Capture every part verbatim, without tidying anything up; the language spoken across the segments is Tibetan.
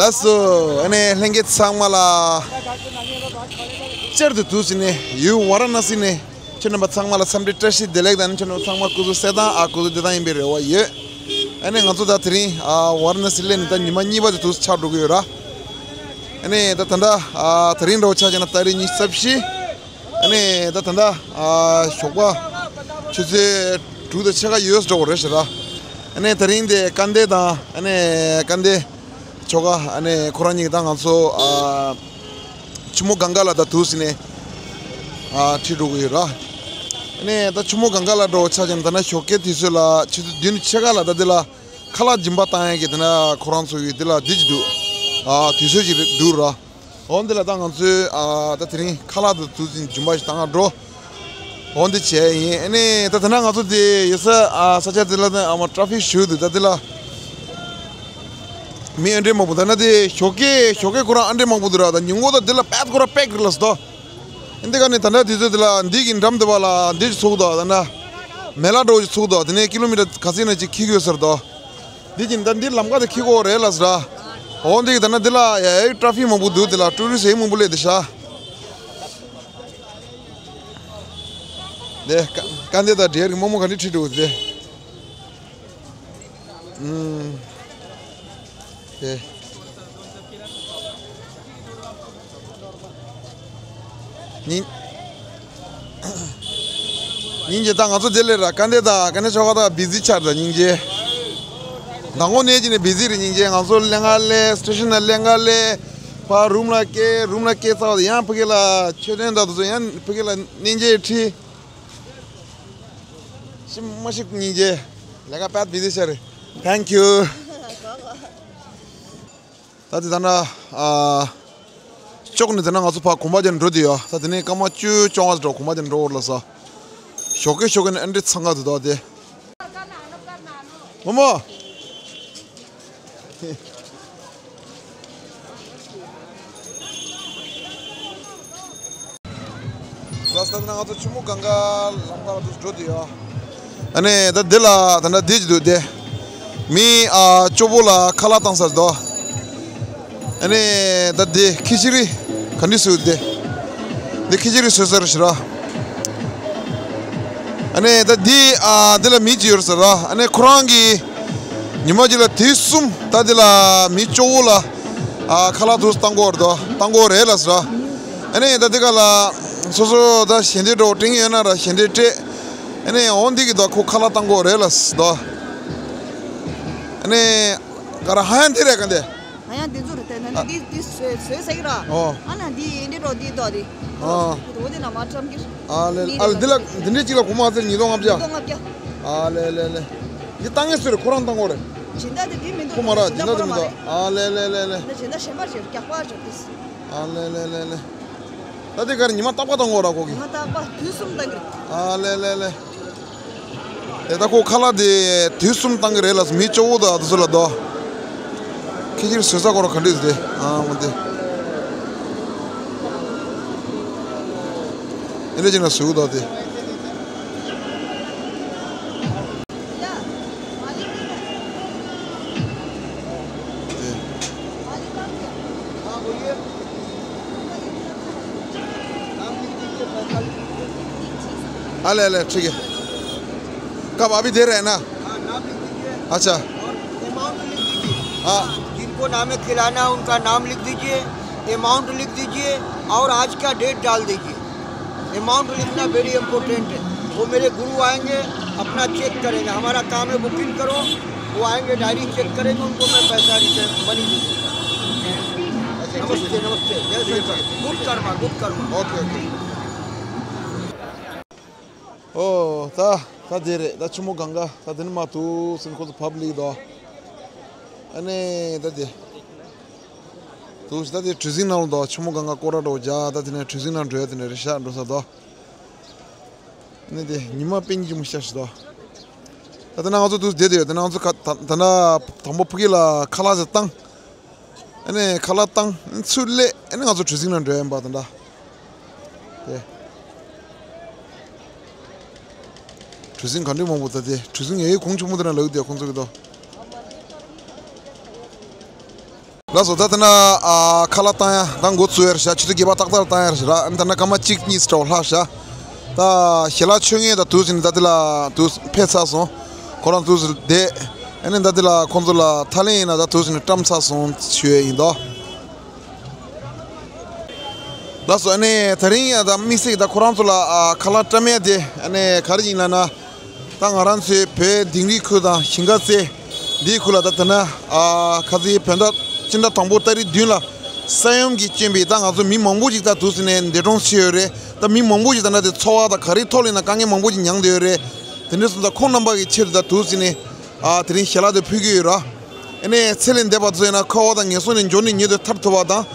ལགས་སོ། ཨ་ནི་ལྷན་རྒྱས་ཚང་མ་ལ་བསྐྱར་དུ་དུས་ནས་ཡུལ་ཝཱ་ར་ཎ་སི་ནས་ཁྱེད་རྣམ་པ་ཚང་མ་ལ་འཚམས་འདྲི་བཀྲ་ཤིས་བདེ་ལེགས་དང་། ཁྱེད་རྣམ་པ་ཚང་མ་སྐུ་གཟུགས་གསལ་ཐང་ཨ་སྐུ་གཟུགས་བདེ་ཐང་ཡིན་པའི་རེ་བ་ཡོད། ཨ་ནི་ང་ཚོ་ད་དེ་རིང་ཨ་ཝཱ་ར་ཎ་སི་སླེབས་ནས་ད་ཉི་མ་གཉིས་པ་དེ་དུས་ཆགས་འགྲོ་གི་ཡོད་ར། ཨ་ནི་ད་ད་ལྟ་ཨ་དེ་རིང་འདྲ་བོ་ཆ་བཞག་ན་ཏ་རིག་ཉི་ཤུ་རྩ་བཞི། ཨ་ནི་ད་ད་ལྟ་ཨ་ཞོགས་པ་ཆུ་ཚོད་དྲུག་དང་ཕྱེད་ཀ་ཡོལ་འགྲོ་གི་རེད་ཤག་ར། ཨ་ནི་དེ་རིང་དེ་དཀའ་ལས་དང་ཨ་ནི་དཀའ་ལས། ཆོ་ག་ཨ་ནི་ཁོ་རང་གཉིས་ཀྱིས་ད་ང་ཚོ་ཨ་ཆུ་མོ་གངྒཱ་ལ་ད་དུས་ནས་ཨ་ཁྲིད་འགྲོ་གི་ཡོད་ར། ཨ་ནི་ད་ཆུ་མོ་གངྒཱ་ལ་འགྲོ་ཆ་ཅན་ད་ན་ཞོགས་ཀའི་དུས་ཚོད་ལ་ཆུ་ཚོད་བདུན་ཕྱེད་ཀ་ལ་ད་འདི་ལ་ཁ་ལག་སྦྱིན་པ་བཏང་ཡས་ཀྱི་ད་ན་ཁོ་རང་ཚོ་གི་འདི་ལ་འདི་ཅིག་འདུག་ཨ་དུས་ཚོད་ཅིག་འདུག་ར། འོ་འདི་ལ་ད་ང་ཚོས་ཨ་ད་དེ་རིང་ཁ་ལག་ད་དུས་སྦྱིན་པ་ཞིག་བཏང་འགྲོ། འོ་འདི་བྱས་ཡིན། ཨ་ནི་ད་དེ་ན་ང་ཚོ་དེ་ཡོད་ས་ཨ་ས་ཆ་དེ་ལ་ཨ་མ་ཊ་ཕིག་ཞུ་འདུག་ད་དེ་ལ་མི་ཨ་འདྲས་མང་པོ་ད་ན་དེ་ཞོགས་ཀས་ཞོགས་ཀས་ཁོ་རང་ཨ་འདྲས་མང་པོ་འདུག་ར། ད་ཉིན་གུང་ད་དེ་ལ་པད་ཁོ་རང་པད་ཀིར་ལ་སོ། ཨ་འདི་ག་ནས་ད་ན་དུས་ཚོད་དེ་ལ་འདི་གི་འགྲམ་དེ་བ་ལ་འདི་ཅིག་ཚུགས་འདུག་ད་ན་མེ་ལ་འདྲ་བོ་ཅིག་ཚུགས་འདུག་དེ་ནས་ཀི་ལོ་མི་ཊར་ག་ཚད་ན་ཅིག་འཁྱེར་དགོས་ཟེར་འདུག་འདི་གི་ད་འདི་ལམ་ཁ་དེ་འཁྱེར་དགོས་རེད་ལ་ཟེར། འོ་འདི་གི་ད་ན་འདི་ལ་ཡ་ཡ་ཊ་ཕིག་མང་པོ་འདུག་དེ་ལ་ཊུ་རི་སི་ཡ་མང་པོ་སླེབས་དེ་ཤག་དེ་ཀ་ཀ་འདི་དང་འབྲེལ་གི་རྨོ་མོ་ག་འདྲ་ཁྲིད་འགྲོ་དེ། ཨུམ། དེ། ཉིན། ཉིན་གྱི་ད་ང་ཚོ་དེ་ལས་ར་ཀ་འདི་དང་ཀ་འདི་ཆོ་ག་དང་བི་ཟི་ཆགས་ད་ཉིན་གྱི། མདང་དགོང་ནས་ཀྱི་ནས་བི་ཟི་རེད་ཉིན་གྱི། ང་ཚོ་ལས་ཀ་ལས་སི་ཊེ་ཤན་ལ་ལས་ཀ་ལས། ཕར་རུམ་ལ་སྐྱེལ་རུམ་ལ་སྐྱེལ་ཚར་བ་དང་ཡང་ཕ་གི་ལ་མཆོད་རྟེན་དང་དུ་ཚོ་ཡང་ཕ་གི་ལ་གནས་མཇལ་ཁྲིད། ཤི་མ་ཤི་ཉིན་གྱི་ལས་ཀ་པད་བི་ཟི་ཤ་རེད། Thank you. ད་དེ་ད་ན་ཨ་ཅོག་ནི་དེ་ན་ང་ཚོ་ཕ་གོམ་པ་རྒྱབ་འགྲོ་དེ་ཡོད། ད་དེ་ནས་སྐར་མ་བཅུ་བཅོ་ལྔ་འགྲོ་གོམ་པ་རྒྱབ་འགྲོ་འོར་ལ་ས། ཞོགས་ཀས་ཞོགས་ཀས་ནས་ཨ་འདྲི་འཚང་ག་དུ་དོ་དེ། རྨོ་མོ། ལགས་སོ། ད་ང་ཚོ་ཆུ་མོ་གངྒཱ་ལམ་ཁ་ལ་འགྲོ་དུས་ཡོད། ཨ་ནི་ད་འདི་ལ་ད་ལྟ་འདི་ཅིག་འདུག་སྟེ། མི་ཨ་ཅོག་པོ་ལ་ཁ་ལག་བཏང་ས་འདུག་ཨ་ནི་ད་འདི་ཁི་ཆི་རི་ག་འདྲ་བཟོས་འདི། འདི་ཁི་ཆི་རི་བཟོས་ས་རེད་ཤག་ར། ཨ་ནི་ད་འདི་ཨ་འདི་ལ་མི་ཅིག་ཡོད་ས་ར། ཨ་ནི་ཁོ་རང་གིས་ཉི་མ་གཅིག་ལ་དུས་གསུམ་ད་འདི་ལ་མི་ཅོག་པོ་ལ་ཨ་ཁ་ལག་དུ་བཏང་དགོས་རེད་དོ། བཏང་དགོས་རེད་ལ་ཟེར། ཨ་ནི་ད་འདི་ག་ལ་སོ་སོ་ད་ཞལ་འདེབས་འདྲ་བོ་སྤྲད་ཡོད་ན་ར་ཞལ་འདེབས་སྤྲད། ཨ་ནི་འོ་འདི་གི་ད་ཁོ་ཁ་ལག་བཏང་དགོས་རེད་ལ་ཟེར་དོ། ཨ་ནི་ག་ར་ཧ་ཡང་འདི་རེད་ག་འདི། ཨ་ཡང་འདི་ཚོ་རེད་དེ་ན་ཨ་འདི་འདི་བཟོས་བཟོས་ཟེར་གི་ར། ཨོ། ཨ་ན་འདི་ཡིན་འདི་འགྲོ་འདི་འདོག་འདི། ཨོ། འོ་འདི་ན་མ་ཀྲམ་གི། ཨ་ལེ་ཨ་ལེ། འདི་ལ་འདི་འདྲའི་གཅིག་ལ་གོང་མ་ཚེར་ཉིས་སྟོང་ལྔ་བརྒྱ། ཉིས་སྟོང་ལྔ་བརྒྱ། ཨ་ལེ་ལེ་ལེ། འདི་བཏང་ངེས་སུ་རེད། ཁོ་རང་བཏང་གོ་རེད། སྦྱིན་བདག་དེ་འདི་མི་འདུག་སྦྱིན་བདག་ཁོ་མ་ར་སྦྱིན་བདག་ཁོ་རང་མ་རེད། ཨ་ལེ་ལེ་ལེ་ལེ། འདི་སྦྱིན་བདག་གཞན་པ་ཞིག་རྒྱག་པ་ཞིག་འདི། ཨ་ལེ་ལེ་ལེ་ལེ། ད་དེ་གར་ཉི་མ་རྟག་པ་བཏང་གོ་ར་ཁོ་གི། ཉི་མ་རྟག་པ་དུས་གསུམ་བཏང་གི་རེད། ཨ་ལེ་ལེ་ལེ། དེ་ད་ཁོ་ཁ་ལག་དེ་དུས་གསུམ་བཏང་གི་རེད་ལ་མི་སྐྱོ་བོ་དང་དེ་ཚོ་ལ་དོ། ཁྱེད་ཀྱིས་བཟོས་ས་ཁོ་ར་ག་འདྲས་དེ། ཨ་མ་དེ། ཨེ་འདྲས་ཅིག་ན་བཟོས་དོ་དེ། हाँ, ले, ले, ठीक है। कब अभी दे रहे हैं ना? हाँ, नाम लिख दीजिए। अच्छा। और अमाउंट लिख दीजिए। हाँ। जिनको नाम में खिलाना है, उनका नाम लिख दीजिए, अमाउंट लिख दीजिए और आज का डेट डाल दीजिए। अमाउंट लिखना वेरी इंपॉर्टेंट है। वो मेरे गुरु आएंगे, अपना चेक करेंगे। हमारा काम है बुकिंग करो, वो आएंगे, डायरी चेक करेंगे, उनको मैं पैसा रिटर्न, मनी दे दूंगा। नमस्ते, नमस्ते, जय Shankar. Good karma, good karma. Okay, okay. ཨོ། ད་ད་དེ་རེད། ད་ཆུ་མོ་གངྒཱ་ད་དེ་ནི་མ་ཐུག་སེམས་ཁོ་ཚོ་ཕབ་ལིག་དོ། ཨ་ནི་ད་དེ། དུ་ཞིག་ད་དེ་གྲུ་གཟིངས་ནང་ལ་འདུག་ཆུ་མོ་གངྒཱ་སྐོར་ར་འགྲོ་རྒྱ་ད་དེ་ནས་གྲུ་གཟིངས་ནང་འགྲོ་ཡ་དེ་ནས་རེ་ཤག་འགྲོ་ས་འདུག་ཨ་ནི་དེ་ཉི་མ་པེ་ཉི་ཅི་མོ་ཤ་ཞིག་འདུག་ད་དེ་ན་ང་ཚོ་དུ་བསྡད་དེ་ཡོད། དེ་ན་ང་ཚོ་ཁ་ད་ད་ན་དང་པོ་ཕ་གི་ལ་ཁ་ལག་ཟེར་བཏང་། ཨ་ནི་ཁ་ལག་བཏང་ཚུར་སླེབས། ཨ་ནི་ང་ཚོ་གྲུ་གཟིངས་ནང་འགྲོ་ཡ་ཡིན་པ་དེ་འདྲ། དེ། གྲུ་གཟིངས་ག་འདྲ་མང་པོ་ད་དེ། གྲུ་གཟིངས་ཡའི་གོང་ཆེན་མོ་དེ་ན་ལག་དེ་ཁོང་ཚོ་གི་དོ། ལགས་སོ། ད་ལྟ་ན་ཨ་ཁ་ལག་བཏང་ཡ་ད་འགོ་བཙུགས་ཡ་རེད་ཤག་ཆུ་ཚོད་བརྒྱད་པ་ཏག་ཏག་བཏང་ཡ་རེད་ཤག་ཨ་ནི་ད་ལྟ་ན་སྐར་མ་གཅིག་གཉིས་འདྲ་བོ་ལྷག་ཤག་ད་ཞལ་ལག་མཆོད་མཁན་ད་དུས་ཟིན་ད་དེ་ལ་དུས་ཕེབས་ཚར་སོང་། ཁོ་རང་དུས་ཟིན་བསྡད། ཨ་ནི་ད་དེ་ལ་ཁོང་ཚོ་ལ་ཐ་ལན་ཡིན་ན་ད་དུས་ཟིན་བཀྲམ་ཚར་སོང་ཞུ་ཡ་ཡིན་དོ། ལགས་སོ། ཨ་ནི་དེ་རིང་ཡ་ད་དམིགས་བསལ་གྱི་ད་ཁོ་རང་ཚོ་ལ་ཨ་ཁ་ལག་བཀྲམ་ཡ་དེ་ཨ་ནི་ག་རེ་ཡིན་ལབ་ན། ད་ང་རང་ཚོའི་བོད་དིང་རི་ཁུལ་དང་ཞིང་ཁ་རྩེ་འདིའི་ཁུལ་ལ་ད་ད་ན་ཨ་ཁ་ཚིག་བོད་ཟླ་སྤྱི་ཟླ་དང་པོ་ཏ་རིག་བདུན་ལ་ས་ཡོམ་གྱི་རྐྱེན་པས་ད་ང་ཚོ་མི་མང་པོ་ཞིག་ད་དུས་ཟིན་ནས་འདས་གྲོངས་ཕྱིན་ཡོད་རེད། ད་མི་མང་པོ་ཞིག་ད་ན་དེ་འཚོ་བ་ད་ག་རེ་ཐོག་ལ་ཡིན་ན་དཀའ་ངལ་མང་པོ་ཞིག་མྱངས་བསྡད་ཡོད་རེད། དེ་འདྲ་སོང་ཙང་ཁོང་རྣམ་པ་གི་ཆེད་དུ་ད་དུས་ཟིན་ནས་ཨ་དེ་རིང་ཞལ་ལག་དེ་ཕུལ་གྱི་ཡོད་ར། ཨ་ནི་ཚེ་ལས་འདས་པ་ཚོ་ཡིན་ན་འཁོར་བ་དང་ངན་སོང་ནས་འབྱོར་ནས་མྱུར་དུ་ཐར་ཐུབ་པ་དང་།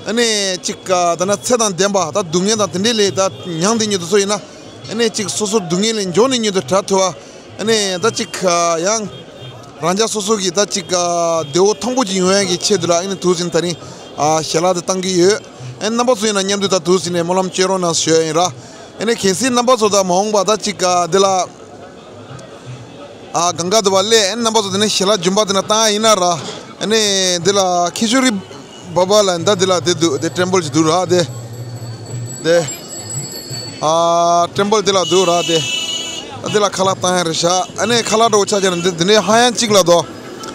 ཨ་ནི་གཅིག་ཨ་ད་ན་ཚེ་དང་ལྡན་པ་ད་སྡུག་བསྔལ་དང་དེ་འདྲའི་ལས་ད་མྱངས་བསྡད་མྱོང་དུ་ཚོ་ཡིན་ན། ཨ་ནི་གཅིག་སོ་སོ་སྡུག་བསྔལ་ལས་འབྱོར་ནས་མྱུར་དུ་བྲལ་ཐུབ་པ། ཨ་ནི་ད་གཅིག་ཨ་ཡང་རང་ཅག་སོ་སོ་གི་ད་གཅིག་ཨ་བདེ་བོ་ཐང་པོ་ཅིག་ཡོང་ཡ་གི་ཆེད་དུ་ལ་ཨ་ནི་དུས་ཟིན་ད་རིང་ཨ་ཞལ་ལག་དེ་བཏང་གི་ཡོད། ཨ་ནི་རྣམ་པ་ཚོ་ཡིན་ན་མཉམ་དུ་ད་དུས་ཟིན་ནས་སྨོན་ལམ་སྐྱོན་རོགས་གནང་ཞུ་ཡ་ཡིན་ར། ཨ་ནི་གལ་སྲིད་རྣམ་པ་ཚོ་ད་མ་འོངས་པ་ད་གཅིག་ཨ་འདི་ལ། ཨ་གང་ག་དུ་བ་ལས་ཨེ་རྣམ་པ་ཚོ་དེ་ནས་ཞལ་ལག་རྒྱུན་པ་དེ་ན་བཏང་ཡ་ཡིན་ན་ར། ཨ་ནི་འདི་ལ་ཁི་ཤུ་རི་བ་བ་ལ་འདི་འདི་ལ་དེ་འདུག་དེ་ཊེམ་པལ་ཅིག་འདུག་ར་དེ། དེ། ཨ་ཊེམ་པལ་དེ་ལ་འདུག་ར་དེ། ཨ་དེ་ལ་ཁ་ལག་བཏང་ཡ་རེད་ཤག་ཨ་ནི་ཁ་ལག་འདྲ་བོ་ཆ་ཆ་ན་འདི་འདི་ནས་ཧ་ཡང་གཅིག་ལ་དོ།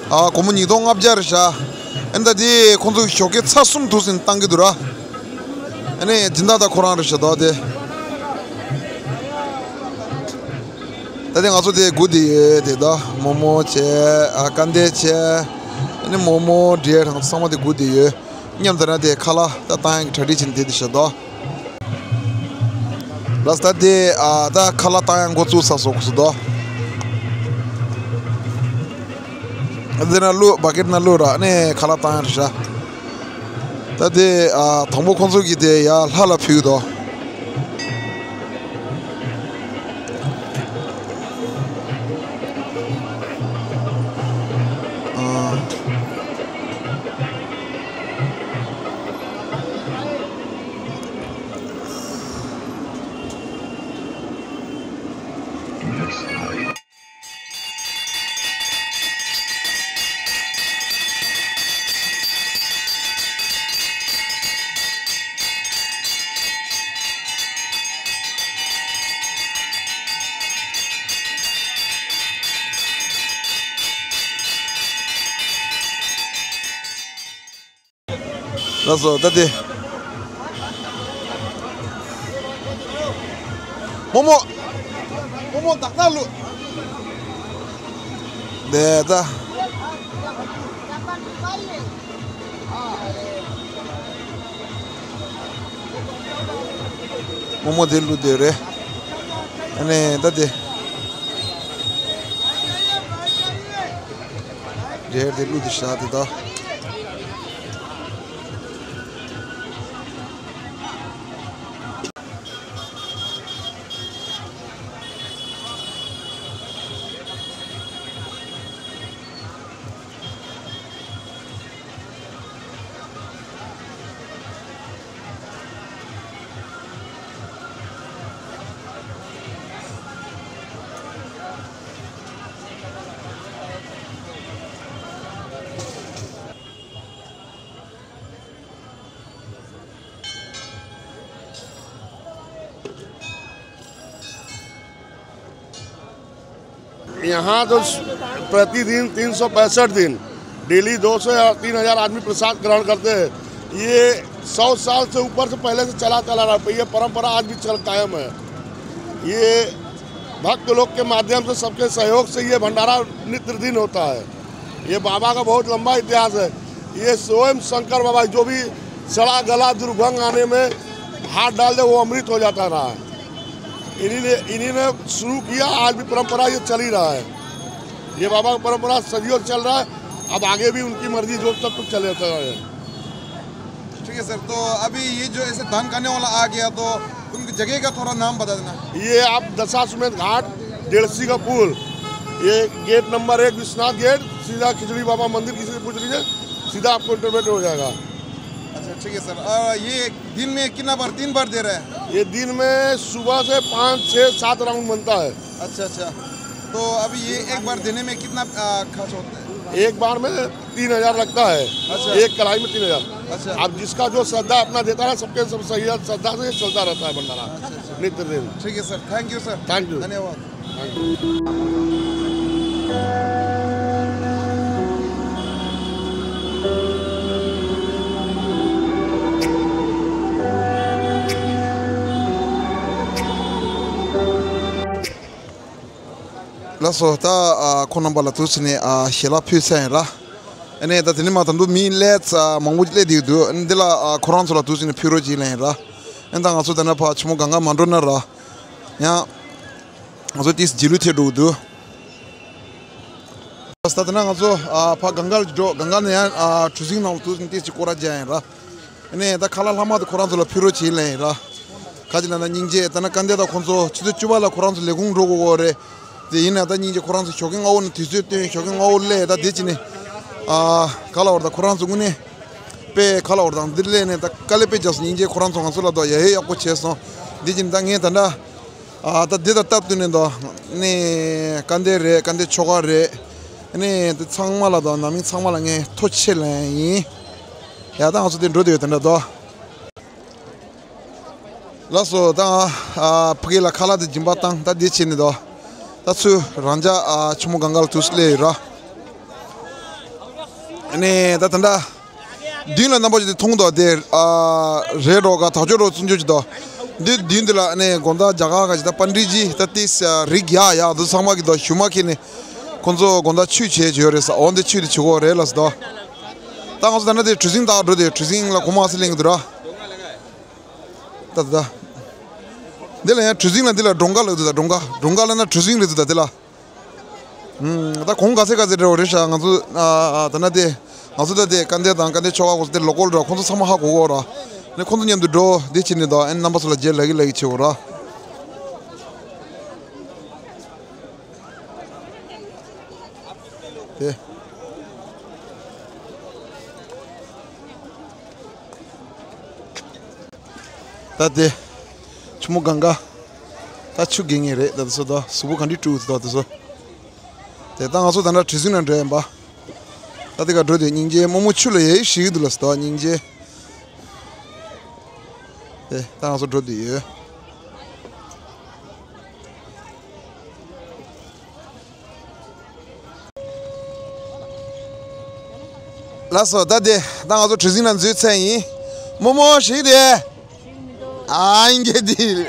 ཨ་སྒོར་མོ་ཉིས་སྟོང་ལྔ་བརྒྱ་རེད་ཤག་ཨ་ནི་ད་དེ་ཁོང་ཚོ་ཞོགས་ཀས་ཚར་གསུམ་དུས་ཟིན་བཏང་གི་འདུག་ར། ཨ་ནི་སྦྱིན་བདག་ད་ཁོ་རང་རེད་ཤག་དོ་དེ། ད་ལྟ་ང་ཚོ་དེ་སྒུག་བསྡད་ཡོད་དེ་ད་མོག་མོག་བྱས་ཨ་དཀར་འདམ་བྱས། ཨ་ནི་མོག་མོག་འབྲས་རང་ཚང་མ་དེ་སྒུག་བསྡད་ཡོད། མཉམ་དུ་ན་དེ་ཁ་ལག་ད་བཏང་ཡག་གི་གྲ་སྒྲིག་བྱས་ནས་བསྡད་དེ་ཤག་ད། ལགས་ད་དེ་ཨ་ད་ཁ་ལག་བཏང་ཡག་འགོ་བཙུགས་ཚར་སོང་ཁུ་སུ་ད། འདི་ན་བླུགས་བ་ཀེ་ཊི་ན་བླུགས་ར་ཨ་ནི་ཁ་ལག་བཏང་ཡག་རེད་ཤག་ད་དེ་ཨ་དང་པོ་ཁོང་ཚོ་གིས་དེ་ཡར་ལྷ་ལ་ཕུལ་གི་འདུག་ཨ། ལགས་སོ་ད་དེ། མོག་མོག་མོག་མོག་ཏག་ཏག་བླུགས། དེ་ད། མོག་མོག་དེ་བླུགས་དེ་རེད། ཨ་ནི་ད་དེ། འབྲས་དེ་བླུགས་དེ་བཞག་དེ་ད། यहाँ तो प्रतिदिन तीन सौ पैंसठ दिन डेली दो सौ या तीन हज़ार आदमी प्रसाद ग्रहण करते हैं। ये सौ साल से ऊपर से पहले से चला चला रहा है, ये परंपरा आज भी चल कायम है। ये भक्त लोग के माध्यम से, सबके सहयोग से ये भंडारा नित्य दिन होता है। ये बाबा का बहुत लंबा इतिहास है। ये स्वयं शंकर बाबा जो भी सड़ा गला दुर्गंध आने में हाथ डाल दे, वो अमृत हो जाता रहा है। इन्हीं ने, इन्हीं ने शुरू किया, आज भी परंपरा ये चल ही रहा है। ये बाबा का परंपरा सदियों से चल रहा है, अब आगे भी उनकी मर्जी जो तब तक चले रहता है। ठीक है सर, तो अभी ये जो ऐसे दान करने वाला आ गया तो उनकी जगह का थोड़ा नाम बता देना। ये आप दशाश्वमेध घाट, डेढ़सी का पुल, ये गेट नंबर एक विश्वनाथ गेट, सीधा खिचड़ी बाबा मंदिर, किसी से पूछ लीजिए, सीधा आपको इंटरव्यू हो जाएगा। अच्छा ठीक है सर, और ये दिन में कितना बार, तीन बार दे रहे हैं? ये दिन में सुबह से पाँच छः सात राउंड बनता है। अच्छा अच्छा, तो अभी ये एक बार देने में कितना आ, खर्च होता है? एक बार में तीन हजार लगता है। अच्छा। एक कढ़ाई में तीन हजार। अच्छा। अब जिसका जो श्रद्धा अपना देता है, सबके सब सही है, श्रद्धा से चलता रहता है भंडारा। अच्छा, अच्छा। नित्य दिन। ठीक है sir, thank you sir. Thank you। धन्यवाद। ལགས་སོ། ད་ཨ་ཁོང་རྣམ་པ་ལ་ཐུགས་རྗེ་ཆེ་ནས་ཨ་ཞལ་ལག་ཕུལ་ཚར་ཡིན་ར། ཨ་ནི་ད་དེ་ནས་མ་ད་དུང་མི་སླེབས་ཚར་མང་པོ་སླེབས་བསྡད་འདུག་ཨ་ནི་འདི་ལ་ཨ་ཁོ་རང་ཚོ་ལ་ཐུགས་རྗེ་ཆེ་ནས་ཕུལ་རོགས་གྱིས་ལབ་ཡིན་ར། ཨ་ནི་ད་ང་ཚོ་ད་ནས་ཕར་ཆུ་མོ་གང་ག་མ་འགྲོ་ན་ར། ཡང་ང་ཚོ་ཏིས་རྗེས་ལུས་ཐེབས་འགྲོ་གི་འདུག་ད་ལྟ་ན་ང་ཚོ་ཨ་ཕ་གངས་དཀར་འགྲོ། གངས་དཀར་ནས་ཡང་ཨ་གྲུ་གཟིངས་ནང་ལ་ཐུག་ཏིས་ཅིག་སྐོར་ར་རྒྱག་ཡིན་ར། ཨ་ནི་ད་ཁ་ལག་ལྷག་མ་དེ་ཁོ་རང་ཚོ་ལ་ཕུལ་རོགས་བྱེད་ལབ་ཡིན་ར། ག་ཅི་ལབ་ན་སྙིང་རྗེ། ད་ནི་སྐལ་ལྡན་དང་ཁོང་ཚོ་ཆུ་ཚོད་བཅུ་པ་ལ་ཁོ་རང་ཚོ་ལས་ཁུངས་འགྲོ་དགོས་ཀྱི་རེད། དེ་ཡིན་ན་ད་སྙིང་རྗེ། ཁོ་རང་ཚོ་ཞོགས་ཀས་སྔ་པོ་ནས་དུས་ཚོད་བཏོན། ཞོགས་ཀས་སྔ་པོ་སླེབས། ད་དེ་བྱས་ནས་ཨ་ག་ལབ་དགོས་རེད། ད་ཁོ་རང་ཚོ་དངོས་གནས་དཔེ་ག་ལབ་དགོས་རེད། ད་འདིར་སླེབས་ནས་ད་དཀའ་ལས་དཔེ་རྒྱག་སོང་། སྙིང་རྗེ། ཁོ་རང་ཚོ་ང་ཚོ་ལ་ད་ཡ་ཧེ་ཡག་པོ་བྱས་སོང་། དེ་བྱས་ནས་ད་ངས་ད་ལྟ་ཨ་ད་འདི་དང་སྟབས་བསྟུན་ནས་ད་ནི་སྐལ་ལྡན་རེད། སྐལ་ལྡན་ཁྱོ་ག་རེད། ནི་དེ་ཚང་མ་ལ་ད་ནང་མི་ཚང་མ་ལ་ངས་ཐུགས་རྗེ་ཆེ་ལབ་ཡིན། ཡ་ད་ང་ཚོ་དེ་འགྲོ་དུས་དེ་འདྲ་ད། ལགས་སོ། ད་ཨ་ཕ་གི་ལ་ཁ་ལག་དེ་སྦྱིན་པ་བཏང་། ད་འདི་བྱས་ནས་ད་ད་ཚུར་རང་འཇགས་ཨ་ཆུ་མོ་གངས་དཀར་ལ་ཐུག་སླེབས་ཡོད་ར། ནི་ད་ད་ད། མདུན་ལ་རྣམ་པ་ཅིག་དེ་མཐོང་དོ། དེ་ཨ་རེད་འགྲོ་ག་ཐག་ཆོད་འགྲོ་ཚུན་ཆོད་ཅིག་དོ། འདི་མདུན་དེ་ལ་ནི་དགོང་དག་རྒྱ་གར་ག་ཅིག་ད་པཎ་ཌི་ཏ་ཇི་ད་ཏིས་རིགས་ཡག་ཡག་འདུག་ཚང་མ་གི་དོ་ཞུ་མ་ཁྱེར་ནས་ཁོང་ཚོ་དགོང་དག་ཆོས་བྱེད་ཡོད་རེད་ས། འོ་འདི་ཆོས་དེ་བྱེད་དགོས་རེད་ལབ་ས་དོ། ད་ང་ཚོ་ད་ནི་དེ་གྲུ་གཟིངས་ལྟག་འགྲོ་དེ། གྲུ་གཟིངས་ལ་གོང་མ་ཨ་སི་ལེན་གི་འདུག་ར། ད་ད་ད། འདི་ལ་ཡང་གྲུ་གཟིངས་ལ་འདི་ལ་སྒྲོམ་ཁ་ལབ་འདུག་ད་སྒྲོམ་ཁ། སྒྲོམ་ཁ་ལབ་ན་གྲུ་གཟིངས་རེད་འདུག་ད་འདི་ལ། ཨུམ། ད་གོང་ག་ཚད་ག་ཚད་འདྲ་བོ་རེད་ཤག་ང་ཚོ་ཨ་ཨ་ད་ན་དེ་ང་ཚོ་ད་དེ་སྐལ་ལྡན་དང་སྐལ་ལྡན་ཁྱོ་ག་ཁོང་ཚོ་དེ་ལོ་ཀལ་འདྲ། ཁོང་ཚོ་ཚང་མ་ཧ་གོ་གོ་ར། ནི་ཁོང་ཚོ་མཉམ་དུ་འགྲོ་དེ་བྱས་ནས་ད་ཨ་ནི་རྣམ་པ་ཚོ་ལ་རྗེས་ལབ་གི་ལབ་གི་བྱེད་དགོས་ར། དེ། ད་དེ། ཆུ་མོ་གངས་དཀར། ད་ཆུ་རྒྱག་མཁན་རེད། ད་དེ་ཚོ་ད་གཟུགས་པོ་ག་འདྲས་བཀྲུས་ད་དེ་ཚོ། དེ་ད་ང་ཚོ་ད་ལྟ་གྲུ་གཟིངས་ནང་འགྲོ་ཡིན་པ། ད་དེ་ག་འགྲོ་དེ་སྙིང་རྗེ། རྨོ་མོ་ཆུ་ལ་ཡ་ཧེ་ཞེད་ཀྱི་འདུག་ལབ་ས་དོ། སྙིང་རྗེ། དེ་ད་ང་ཚོ་འགྲོ་དེ་ཡོད། ལགས་སོ། ད་དེ་ད་ང་ཚོ་གྲུ་གཟིངས་ནང་འཛུལ་ཚར་ཡིན། རྨོ་མོ་ཞིག་དེ། ཨ་ཡིན་གྱི་དེ།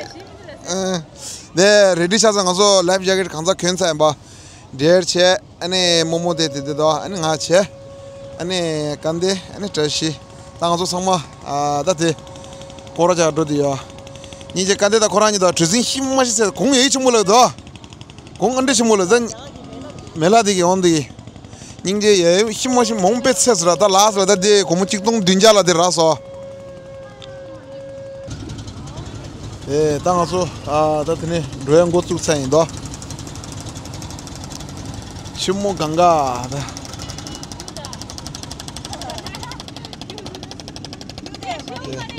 ཨ། དེ་རེ་ཌི་ཆགས་ཚར། ང་ཚོ་ལའིཕ་ཇེ་ཀེཊ་གང་ཚང་གྱོན་ཚར་ཡིན་པ། འདྲེར་བྱས། ཨ་ནི་རྨོ་མོ་དེ་དེ་དེ་དོ། ཨ་ནི་ང་བྱས། ཨ་ནི་སྐལ་ལྡན། ཨ་ནི་བཀྲ་ཤིས། ད་ང་ཚོ་ཚང་མ་ཨ་ད་དེ་སྐོར་ར་རྒྱག་འགྲོ་དེ་ཡོད། སྙིང་རྗེ། སྐལ་ལྡན་དང་ཁོ་རང་གཉིས་དང་གྲུ་གཟིངས་ཤི་མ་ཤི་ཟེར། གོང་ཡ་ཧེ་ཆེན་པོ་ལབ་དོ། གོང་ཨ་འདྲ་ཆེན་པོ་ལ་ད་མེ་ལ་དེ་གི་འོང་དེ་གི། སྙིང་རྗེ། ཡ་ཧེ་ཤི་མ་ཤི་མང་པོ་ཚད་ཟེར་ར། ད་ལགས་ཟེར་ད་དེ་སྒོར་མོ་གཅིག་སྟོང་བདུན་བརྒྱ་ལ་དེ་རག་སོང་། ཨེ་ད་ང་ཚོ་ཨ་ད་དེ་ནས་འགྲོ་ཡ་འགོ་བཙུགས་ཚར་ཡིན་དོ། ཆུ་མོ་གངས་དཀར་ད། ཨེ།